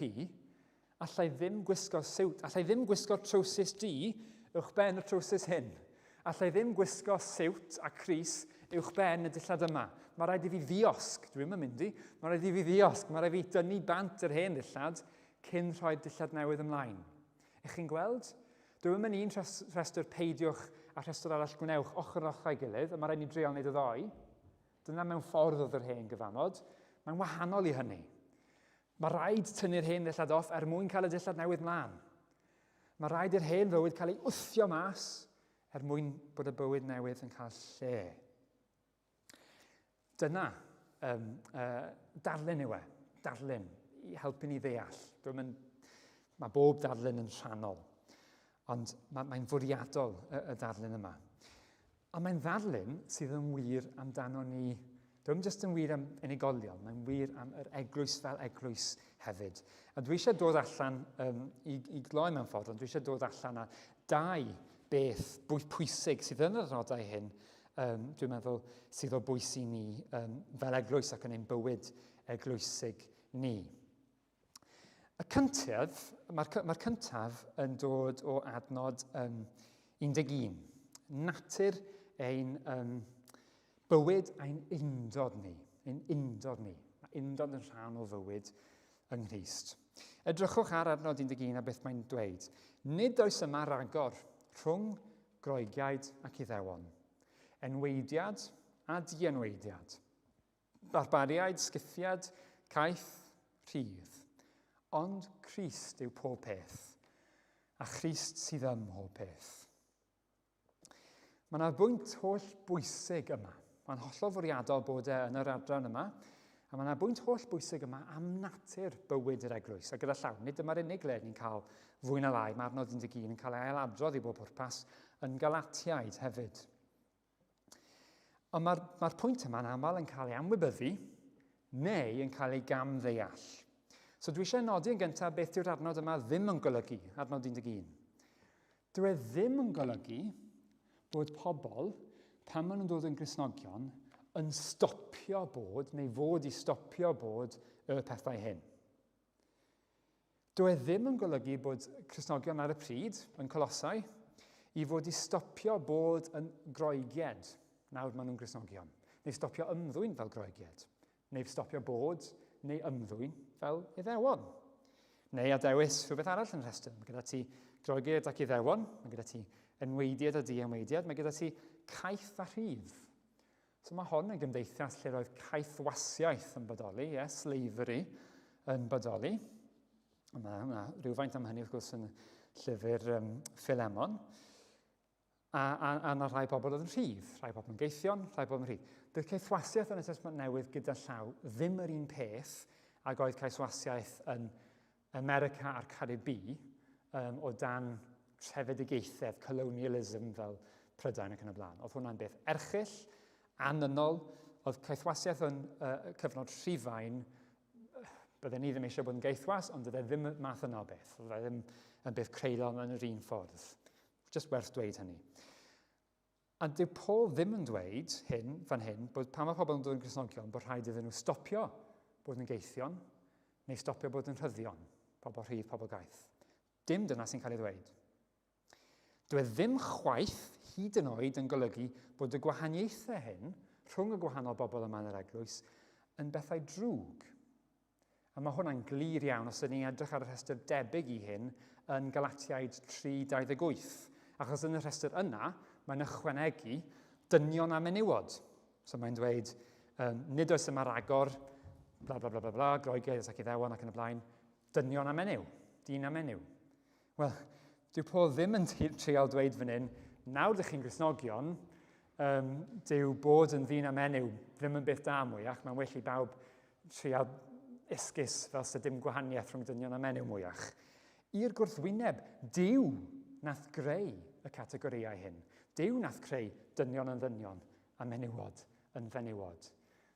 A: Alla i ddim gwisgo'r siwt, alla i ddim gwisgo'r trowsus du uwch ben y trowsus hyn. Alla i ddim gwisgo siwt a crys uwch ben y dillad yma. Mae rhaid i fi ddiosg, dwi'm yn mynd i, mae rhaid i fi ddiosg, mae rhaid i fi dynnu bant yr hen ddillad cyn rhoi'r dillad newydd ymlaen. Ych chi'n gweld? Dyw e'm yn un rhestr peidiwch a rhestr arall gwnewch ochr yn ochr â'i gilydd, a mae rhaid ni dreial wneud y ddou. Dyna mewn ffordd oedd yr hen gyfamod. Mae'n wahanol i hynny. Mae rhaid tynnu'r hen ddillad off er mwyn cael y dillad newydd mlaen. Mae rhaid i'r hen fywyd cael ei wthio mas er mwyn bod y bywyd newydd yn cael lle. Dyna um, darlun yw e, darlun, i helpu ni ddeall. Dwi'n mynd, mae bob darlun yn rhannol, ond mae'n mae fwriadol y, y darlun yma. A mae'n ddarlun sydd yn wir amdano ni. Dwi'n jyst yn wir am unigolion, mae'n wir am yr eglwys fel eglwys hefyd. A dwi eisiau dod allan um, i, i gloi mewn ffordd, ond dwi eisiau dod allan â dau beth bwysig sydd yn yr adnodau hyn um, dwi'n meddwl, sydd o bwys i ni um, fel eglwys ac yn ein bywyd eglwysig ni. Y cyntaf, mae'r mae cyntaf yn dod o adnod um, 11. Natur ein um, bywyd a'n undod ni. Ein undod ni. Mae undod yn rhan o fywyd yng Nghrist. Edrychwch ar adnod 11 a beth mae'n dweud. Nid oes yma ragor rhwng Groegiaid ac Iddewon, enweidiad a dienweidiad, barbariaid, Scythiad, caeth, rhydd. Ond Crist yw pob peth, a Christ sydd ym mhob peth. Mae yna bwynt holl bwysig yma. Mae'n hollol fwriadol bod e yn yr adran yma, A mae yna bwynt holl bwysig yma am natur bywyd yr eglwys. A gyda llaw, nid dyma'r unig le ni'n cael fwy na lai, mae adnod 11 yn cael ei ailadrodd i bob pwrpas yn Galatiaid hefyd. Ond mae'r mae pwynt yma'n aml yn cael ei anwybyddu neu yn cael ei gamddeall. So dwi eisiau nodi yn gyntaf beth dyw'r adnod yma ddim yn golygu, adnod 11. Dyw e ddim yn golygu bod pobl, pan maen nhw'n dod yn Gristnogion, yn stopio bod, neu fod i stopio bod, y pethau hyn. Dyw e ddim yn golygu bod Cristnogion ar y pryd, yn Colosau, i fod i stopio bod yn Groegied, nawr maen nhw'n Gristnogion, neu stopio ymddwyn fel Groegied. Neu stopio bod neu ymddwyn fel Iddewon. Neu a dewis rhywbeth arall yn rhestr. Mae gyda ti Groegiaid ac Iddewon, mae gyda ti enweidiad a dienweidiad, mae gyda ti caeth a rhydd. So mae hon yn gymdeithas lle roedd caethwasiaeth yn bodoli, yes, slavery yn bodoli. Mae yna rhywfaint am hynny wrth gwrs yn llyfr um, Philemon. A, a, a na rhai pobl oedd yn rhydd, rhai pobl yn geithion, rhai pobl yn rhydd. Doedd caethwasiaeth yn y Testament Newydd gyda llaw ddim yr un peth ag oedd caethwasiaeth yn America a'r Caribi um, o dan trefedigaethedd, colonialism fel Prydain ac yn y blaen. Oedd hwnna'n beth erchyll, anynol. Oedd caethwasiaeth yn uh, cyfnod Rhufain, bydden ni ddim eisiau bod yn gaethwas, ond doedd e ddim y math yna o beth. Oedd e ddim yn beth creulon yn yr un ffordd. Just werth dweud hynny. A dyw Paul ddim yn dweud hyn, fan hyn, bod pan mae pobl yn dod yn Gristnogion, bod rhaid iddyn nhw stopio bod yn geithion, neu stopio bod yn rhyddion, pobl rhydd, pobl gaeth. Dim dyna sy'n cael ei ddweud. Dwi e ddim chwaith hyd yn oed yn golygu bod y gwahaniaethau hyn rhwng y gwahanol bobl yma yn yr eglwys yn bethau drwg. A mae hwnna'n glir iawn os ydyn ni'n edrych ar y rhestr debyg i hyn yn Galatiaid 3.28. Achos yn y rhestr yna, mae'n ychwanegu dynion a menywod. So mae'n dweud, um, nid oes yma ragor, bla bla bla bla bla, Groegiaid ac Iddewon ac yn y blaen, dynion a menyw, dyn a menyw. Wel, dyw Paul ddim yn trial dweud fan hyn, nawr dych chi'n Gristnogion, um, dyw bod yn ddyn a menyw ddim yn beth da mwyach, mae'n well i bawb trial esgus fel sydd dim gwahaniaeth rhwng dynion a menyw mwyach. I'r gwrthwyneb, Duw nath greu y categorïau hyn. Duw nath creu dynion yn ddynion a menywod yn fenywod.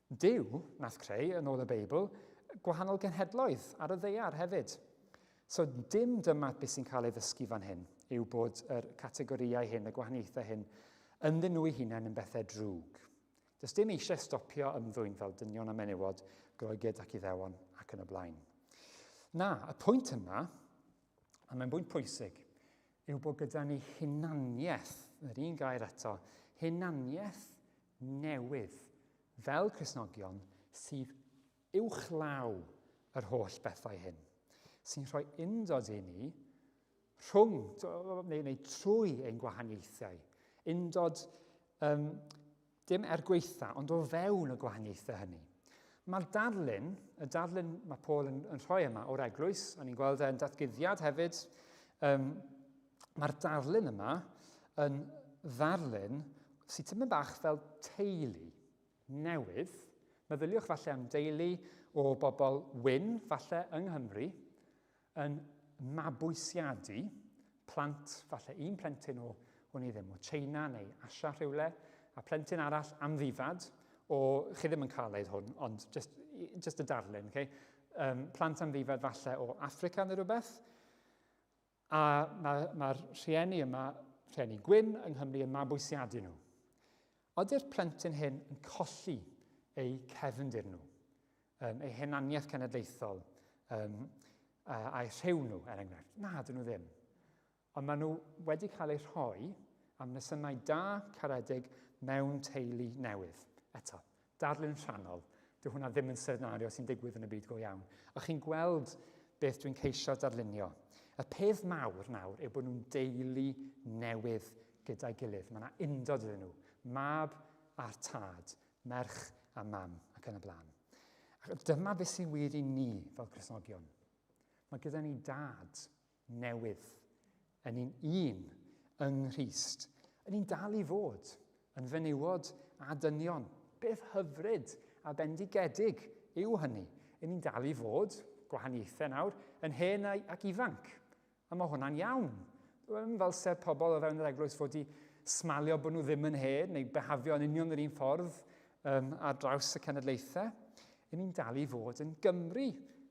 A: Duw nath creu, yn ôl y Beibl, gwahanol genhedloedd ar y ddaear hefyd. So dim dyma beth sy'n cael ei ddysgu fan hyn, yw bod yr categorïau hyn, y gwahaniaethau hyn, ynddyn nhw eu hunain yn bethau drwg. Does dim eisiau stopio ymddwyn fel dynion a menywod, Groegiaid ac Iddewon ac yn y blaen. Na, y pwynt yma, a mae'n bwynt pwysig, yw bod gyda ni hunaniaeth, yr un gair eto, hunaniaeth newydd fel Cristnogion sydd uwchlaw yr holl bethau hyn, sy'n rhoi undod i ni rhwng, neu, neu trwy ein gwahaniaethau. Undod um, dim er gweitha, ond o fewn y gwahaniaethau hynny. Mae'r darlun, y darlun mae Paul yn, yn rhoi yma o'r eglwys, a ni'n gweld e'n datguddiad hefyd, um, mae'r darlun yma yn ddarlun sydd tipyn bach fel teulu newydd. Meddyliwch falle am deulu o bobl wyn, falle yng Nghymru, yn mabwysiadu plant, falle un plentyn o, wn i ddim, o China neu Asia rhywle, a plentyn arall amddifad o, chi ddim yn cael ei hwn, ond just, just y darlun, okay? Plant amddifad falle o Affrica neu rhywbeth, a mae'r ma rhieni yma, rhieni gwyn yng Nghymru yn mabwysiadu nhw. Ydy'r plentyn hyn yn colli eu cefndir nhw, eu hunaniaeth cenedlaethol, a'u rhyw nhw, er enghraifft? Na, dyn nhw ddim. Ond maen nhw wedi cael eu rhoi am resymau da, caredig, mewn teulu newydd. Eto, darlun rhannol. Dyw hwnna ddim yn senario sy'n digwydd yn y byd go iawn. A chi'n gweld beth dwi'n ceisio darlunio. Y peth mawr nawr yw bod nhw'n deulu newydd gyda'i gilydd. Mae yna undod iddyn nhw. Mab a'r tad, merch a mam ac yn y blaen. Ac dyma beth sy'n wir i ni fel Cristnogion. Mae gyda ni dad newydd, yn un un yng Nghrist. Yn ni'n dal i fod yn fenywod a dynion. Beth hyfryd a bendigedig yw hynny. Yn ni'n dal i fod, gwahaniaethau nawr, yn hen ac ifanc. A mae hwnna'n iawn. Dwi'n fel sef pobl o fewn yr eglwys fod i smalio bod nhw ddim yn hen neu behafio yn union yr un ffordd ar draws y cenedlaethau. Yn ni'n dal i fod yn Gymry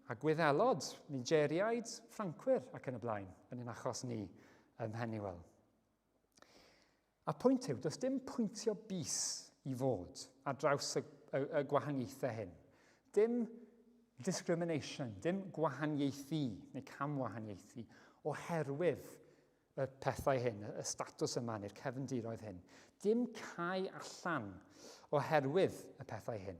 A: a Gwyddelod, Nigeriaid, Ffrancwyr ac yn y blaen, yn ein achos ni ym Mhennywel. A pwynt yw, does dim pwyntio bys i fod ar draws y, y, y gwahaniaethau hyn. Dim discrimination, dim gwahaniaethu neu camwahaniaethu oherwydd y pethau hyn, y statws yma neu'r cefndiroedd hyn. Dim cau allan oherwydd y pethau hyn,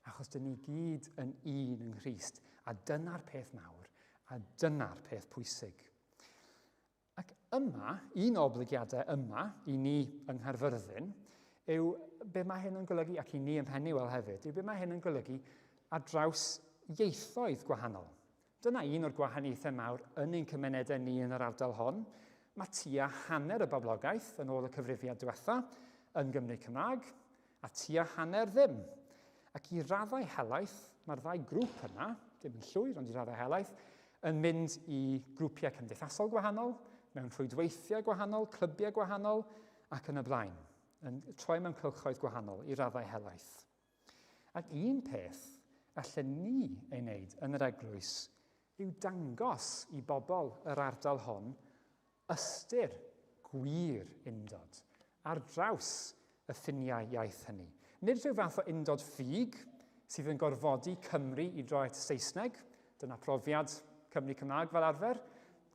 A: achos dyn ni gyd yn un yng Nghrist, a dyna'r peth mawr, a dyna'r peth pwysig. Ac yma, un o oblygiadau yma i ni yng Nghaerfyrddin yw be mae hyn yn golygu, ac i ni ym Mhennywel hefyd, yw be mae hyn yn golygu ar draws ieithoedd gwahanol. Dyna un o'r gwahaniaethau mawr yn ein cymunedau ni yn yr ardal hon. Mae tua hanner y boblogaeth, yn ôl y cyfrifiad diwetha, yn Gymry Cymraeg, a tua hanner ddim. Ac i raddau helaeth, mae'r ddau grŵp yna, dim yn llwyr, ond i raddau helaeth, yn mynd i grwpiau cymdeithasol gwahanol, mewn rhwydweithiau gwahanol, clybiau gwahanol, ac yn y blaen, yn troi mewn cylchoedd gwahanol i raddau helaeth. Ac un peth allen ni ei wneud yn yr eglwys yw dangos i bobl yr ardal hon ystyr gwir undod ar draws y ffiniau iaith hynny. Nid rhyw fath o undod ffug sydd yn gorfodi Cymru i droi at y Saesneg, dyna profiad Cymru Cymraeg fel arfer,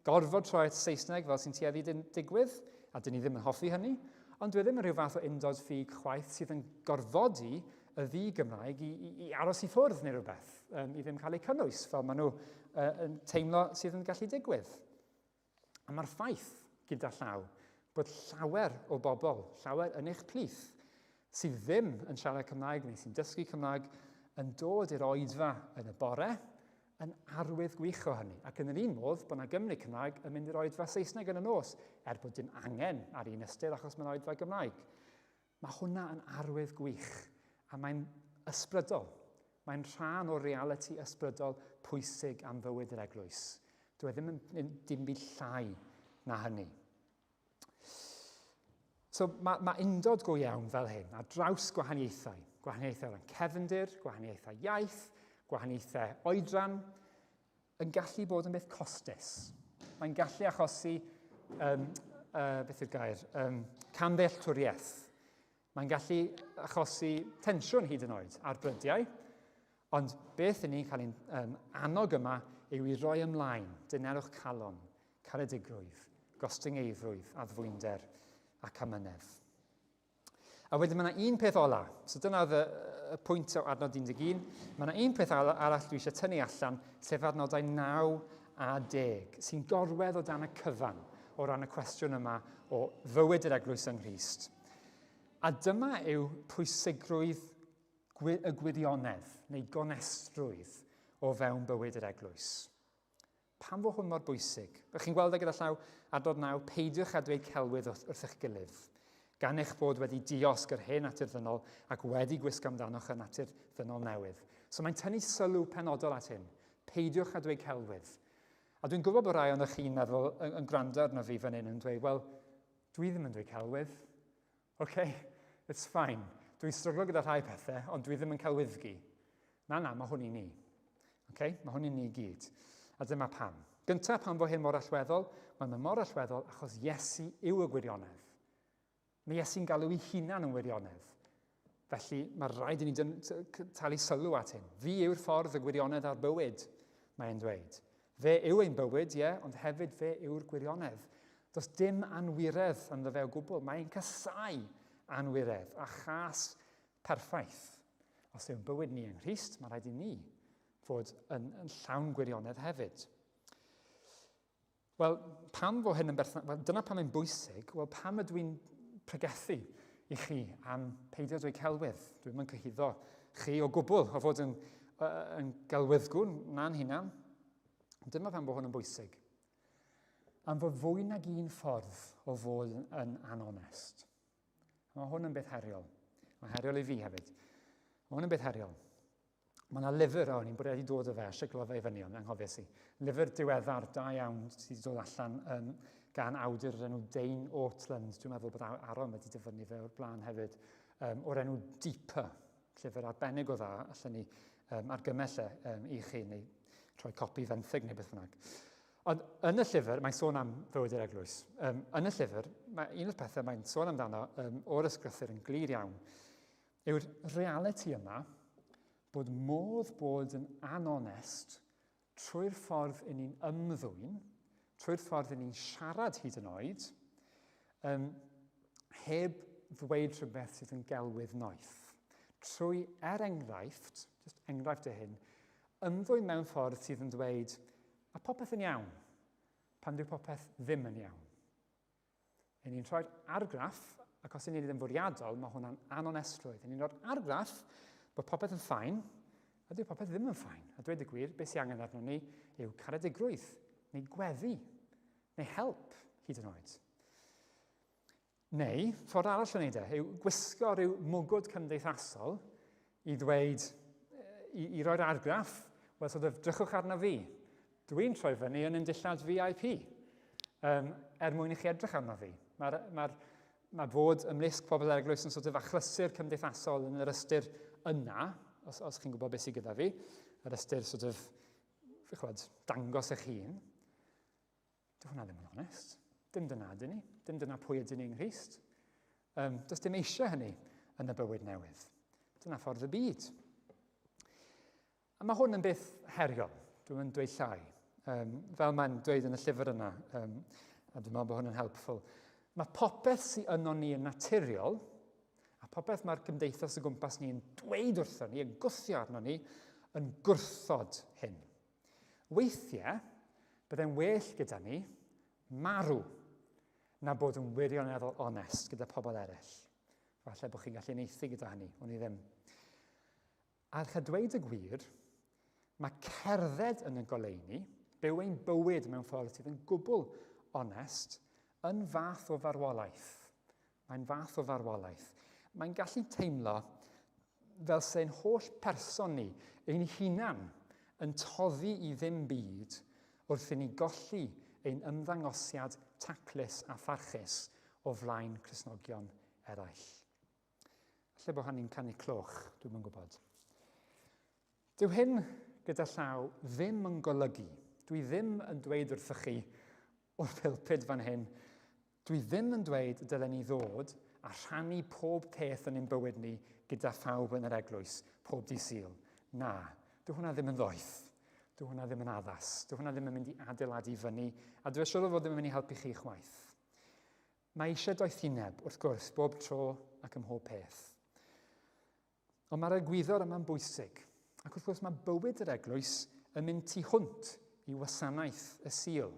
A: gorfod troi at Saesneg fel sy'n tueddu digwydd, a dyn ni ddim yn hoffi hynny, ond dwi e ddim yn rhyw fath o undod ffug chwaith sydd yn gorfodi y ddi Gymraeg i, i, i aros i ffwrdd neu rhywbeth, i ddim cael eu cynnwys fel maen nhw yn teimlo sydd yn gallu digwydd. A mae'r ffaith, gyda llaw, bod llawer o bobl, llawer yn eich plith, sydd ddim yn siarad Cymraeg neu sy'n dysgu Cymraeg, yn dod i'r oedfa yn y bore, yn arwydd gwych o hynny. Ac yn yr un modd, bod yna Gymru Cymraeg yn mynd i'r oedfa Saesneg yn y nos, er bod dim angen ar un ystyr achos mae'n oedfa Gymraeg. Mae hwnna yn arwydd gwych, a mae'n ysbrydol. Mae'n rhan o realiti ysbrydol pwysig am fywyd yr eglwys. Dwi e ddim yn dim byd llai na hynny. So mae, mae undod go iawn fel hyn, ar draws gwahaniaethau. Gwahaniaethau o ran cefndir, gwahaniaethau iaith, gwahaniaethau oedran, yn gallu bod yn beth costus. Mae'n gallu achosi, beth yw'r gair, camddealltwriaeth. Mae'n gallu achosi tensiwn hyd yn oed ar brydiau, ond beth yn ni'n cael ein annog yma yw i roi ymlaen dynerwch calon, caredigrwydd, gostyngeiddrwydd, addfwynder ac amynedd. A wedyn mae yna un peth ola. So dyna oedd y, y pwynt o adnod 11. Mae yna un peth arall dwi eisiau tynnu allan, sef adnodau 9 a 10, sy'n gorwedd o dan y cyfan o ran y cwestiwn yma o fywyd yr eglwys yng Nghrist. A dyma yw pwysigrwydd y gwirionedd neu gonestrwydd o fewn bywyd yr eglwys. Pam fo hwn mor bwysig? Ych chi'n gweld e gyda llaw adnod 9, peidiwch â dweud celwydd wrth, wrth eich gilydd. Gan eich bod wedi diosg yr hen natur ddynol ac wedi gwisgo amdanoch y natur ddynol newydd. So mae'n tynnu sylw penodol at hyn. Peidiwch â dweud celwydd. A dwi'n gwybod bod rai ohonoch chi'n meddwl, yn, yn gwrando arno fi fan hyn yn dweud, wel, dwi ddim yn dweud celwydd. OK, it's fine. Dwi'n stryglo gyda rhai pethau, ond dwi ddim yn celwyddgu. Na, na, mae hwn i ni. OK, mae hwn i ni gyd. A dyma pam. Gyntaf, pam fo hyn mor allweddol? Wel, mae mor allweddol achos Iesu yw y gwirionedd. Mae Iesu'n galw ei hunan yn wirionedd. Felly mae rhaid i ni talu sylw at hyn. Fi yw'r ffordd, y gwirionedd a'r bywyd, mae'n dweud. Fe yw ein bywyd, ie, ond hefyd fe yw'r gwirionedd. Does dim anwiredd ynddo fe o gwbl. Mae'n casau anwiredd a chas perffaith. Os yw'n bywyd ni yng Nghrist, mae rhaid i ni fod yn, yn llawn gwirionedd hefyd. Wel, pam fo hyn yn berthna... Wel, dyna pam mae'n bwysig. Wel, pam ydw i'n pregethu i chi am peidio dweud celwydd? Dwi'n mynd cyhuddo chi o gwbl o fod yn, yn gelwyddgwn na'n hunan. Dyma pam bod hwn yn bwysig. Am fod fwy nag un ffordd o fod yn anonest. Mae hwn yn beth heriol. Mae'n heriol i fi hefyd. Mae hwn yn beth heriol. Mae yna lyfr, o, ni'n bwriadu dod o fe, siglo fe i fyny, ond anghofies i. Lyfr diweddar, da iawn, sydd wedi dod allan um, gan awdur o'r enw Dane Ortland. Dwi'n meddwl bod Aaron wedi dyfynnu fe o'r blaen hefyd, um, o'r enw Deeper. Llyfr arbennig o dda, allan ni um, argymell e um, i chi, neu rhoi copi fenthyg neu beth bynnag. Ond yn y llyfr, mae'n sôn am fywyd yr eglwys. Um, yn y llyfr, mae un o'r pethau mae'n sôn amdano um, o'r ysgrythyr yn glir iawn, yw'r realiti yma bod modd bod yn anonest trwy'r ffordd i ni'n ymddwyn, trwy'r ffordd i ni'n siarad hyd yn oed, um, heb ddweud rhywbeth sydd yn gelwydd noeth. Trwy, er enghraifft, just enghraifft o hyn, ymddwyn mewn ffordd sydd yn dweud, a popeth yn iawn, pan dyw popeth ddim yn iawn. Yn ni'n rhoi'r argraff, ac os y'n ni'n ddim fwriadol, mae hwnna'n anonestrwydd. Yn ni'n rhoi'r argraff bod popeth yn ffain, a dyw popeth ddim yn ffain. A dweud y gwir, beth sy'n angen arno ni yw caredigrwydd, neu gweddi, neu help, hyd yn oed. Neu, ffordd arall o wneud e, yw gwisgo rhyw mwgwd cymdeithasol i ddweud, i, i roi'r argraff, wel, sort of, drychwch arno fi. Dwi'n troi fyny yn yn dillad VIP, um, er mwyn i chi edrych arno fi. Mae'r mae mae fod ymlusg pobl yr eglwys yn sort of achlysur cymdeithasol yn yr ystyr yna, os, os chi'n gwybod beth sydd gyda fi, yr ystyr sort of, chwad, dangos eich hun. Dyw hwnna ddim yn onest. Dim dyna ydyn ni. Dim dyna pwy ydyn ni yng Nghrist. Um, does dim eisiau hynny yn y bywyd newydd. Dyna ffordd y byd. A mae hwn yn beth heriol, dwi'n dweud llai. Um, fel mae'n dweud yn y llyfr yna, um, a dwi'n meddwl bod hwn yn helpful. Mae popeth sy'n yno ni yn naturiol, a popeth mae'r gymdeithas o gwmpas ni yn dweud wrthon ni, yn gwthio arno ni, yn gwrthod hyn. Weithiau, byddai'n well gyda ni marw na bod yn wirioneddol onest gyda pobl eraill. Falle bod chi'n gallu neithi gyda hynny, o'n i ddim. A dweud y gwir, mae cerdded yn y goleuni, byw ein bywyd mewn ffordd sydd yn gwbl onest, yn fath o farwolaeth. Mae'n fath o farwolaeth. Mae'n gallu teimlo fel se'n holl person ni, ein hunan, yn toddi i ddim byd wrth i ni golli ein ymddangosiad taclus a pharchus o flaen Cristnogion eraill. Falle bod hynny'n canu cloch, dwi'm yn gwybod. Dyw hyn gyda llaw ddim yn golygu, dwi ddim yn dweud wrthych chi o'r pulpud fan hyn, dwi ddim yn dweud y dylen ni ddod a rhannu pob peth yn ein bywyd ni gyda phawb yn yr eglwys, pob di Sul. Na, dyw hwnna ddim yn ddoeth. Dyw hwnna ddim yn addas. Dyw hwnna ddim yn mynd i adeiladu fyny, a dwi siŵr o fod ddim yn mynd i helpu chi chwaith. Mae eisiau doethineb, wrth gwrs, bob tro ac ym mhob peth. Ond mae'r egwyddor yma'n bwysig. Ac wrth gwrs mae bywyd yr eglwys yn mynd tu hwnt i wasanaeth y Sul.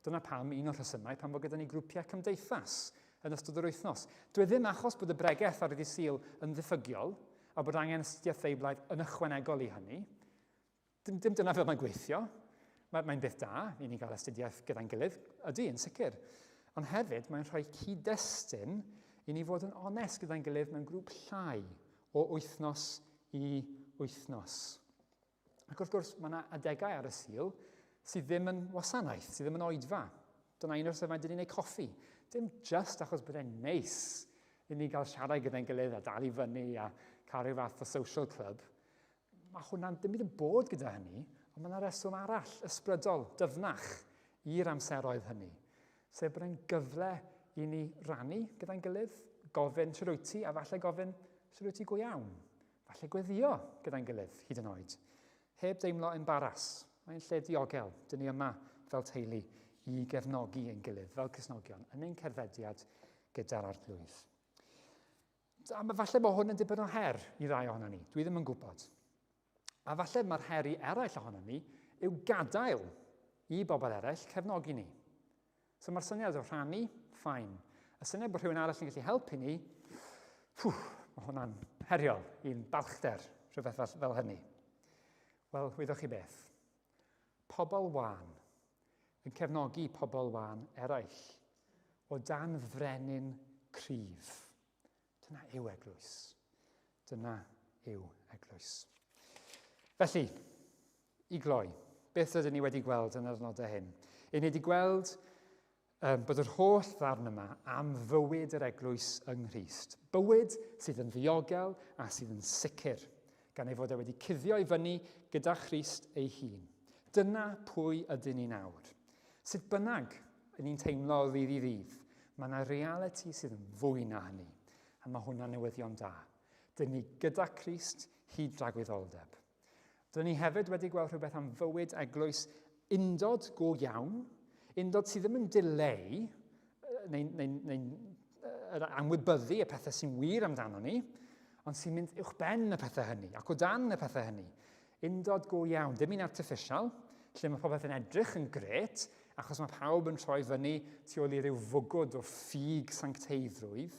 A: Dyna pam, un o'r rhesymau, pam fod gyda ni grwpiau cymdeithas yn ystod yr wythnos. Dwi e ddim achos bod y bregeth ar ddydd Sul yn ddiffygiol a bod angen astudiaeth Feiblaidd yn ychwanegol i hynny. Dim, dim dyna fel mae'n gweithio. Mae'n mae beth da i ni gael astudiaeth gyda'n gilydd, ydy, yn sicr. Ond hefyd, mae'n rhoi cyd-destun i ni fod yn onest gyda'n gilydd mewn grŵp llai o wythnos i wythnos. Ac wrth gwrs, mae yna adegau ar y Sul sydd ddim yn wasanaeth, sydd ddim yn oedfa. Dyna un o'r rhesymau dyn ni'n ei coffi. Dim just achos bod e'n neis i ni gael siarad gyda'n gilydd a dal i fyny a cael rhyw fath o social club. Mae hwnna'n dim byd yn bod gyda hynny, ond mae yna reswm arall, ysbrydol, dyfnach i'r amseroedd hynny. Sef bod e'n gyfle i ni rannu gyda'n gilydd, gofyn sut wyt ti, a falle gofyn sut wyt ti go iawn. Falle gweddio gyda'n gilydd, hyd yn oed. Heb deimlo embaras. Mae'n lle diogel. Dyn ni yma fel teulu i gefnogi ein gilydd fel Cristnogion yn ein cerddediad gyda'r Arglwydd. A falle bod hwn yn dipyn o her i rai ohono ni. Dwi ddim yn gwybod. A falle mae'r her i eraill ohono ni yw gadael i bobl eraill cefnogi ni. So mae'r syniad o rhannu, ffain. Y syniad bod rhywun arall yn gallu helpu ni, ffw, mae hwnna'n heriol i'n balchder, rhywbeth fel, fel hynny. Wel, wyddoch chi beth? Pobl wan yn cefnogi pobl wan eraill o dan frenin cryf. Dyna yw eglwys. Dyna yw eglwys. Felly, i gloi, beth ydyn ni wedi gweld yn yr adnodau hyn? Yn ni wedi gweld um, bod yr holl ddarn yma am fywyd yr eglwys yng Nghrist. Bywyd sydd yn ddiogel a sydd yn sicr, gan ei fod e wedi cuddio i fyny gyda Christ ei hun. Dyna pwy ydyn ni nawr. Sut bynnag yn ni'n teimlo o ddydd i ddydd, mae yna realiti sydd yn fwy na hynny, a mae hwnna'n newyddion da. Dyn ni gyda Crist hyd dragwyddoldeb. Dyn ni hefyd wedi gweld rhywbeth am fywyd eglwys undod go iawn, undod sydd ddim yn dileu neu, neu, neu anwybyddu y pethau sy'n wir amdano ni, ond sy'n mynd uwch ben y pethau hynny ac o dan y pethau hynny. Undod go iawn, dim un artiffisial, lle mae popeth yn edrych yn grêt, achos mae pawb yn troi fyny tu ôl i ryw fwgwd o ffug sancteiddrwydd,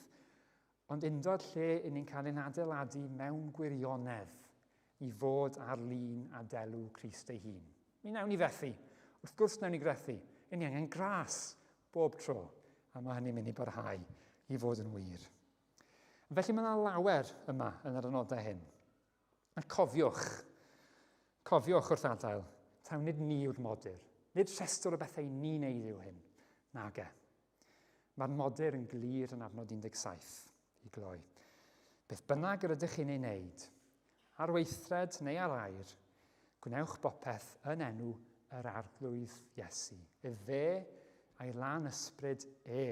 A: ond undod lle i ni'n cael ein adeiladu mewn gwirionedd i fod ar lun a delw Crist ei hun. Mi wnawn ni fethu. Wrth gwrs wnawn ni grethu. I ni angen gras bob tro, a mae hynny'n mynd i barhau i fod yn wir. Felly mae yna lawer yma yn yr anodau hyn. A cofiwch, cofiwch wrth adael, taw nid ni yw'r modur. Nid rhestr o bethau ni wneud yw hyn. Nage. Mae'r modur yn glir yn adnod 17 i gloi. Beth bynnag yr ydych chi'n ei wneud, ar weithred neu ar air, gwnewch bopeth yn enw yr Arglwydd Iesu. Efe a'i lan ysbryd e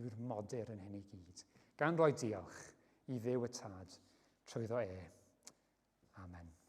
A: yw'r modur yn hyn i gyd, gan roi diolch i Dduw y Tad trwyddo e. Amen.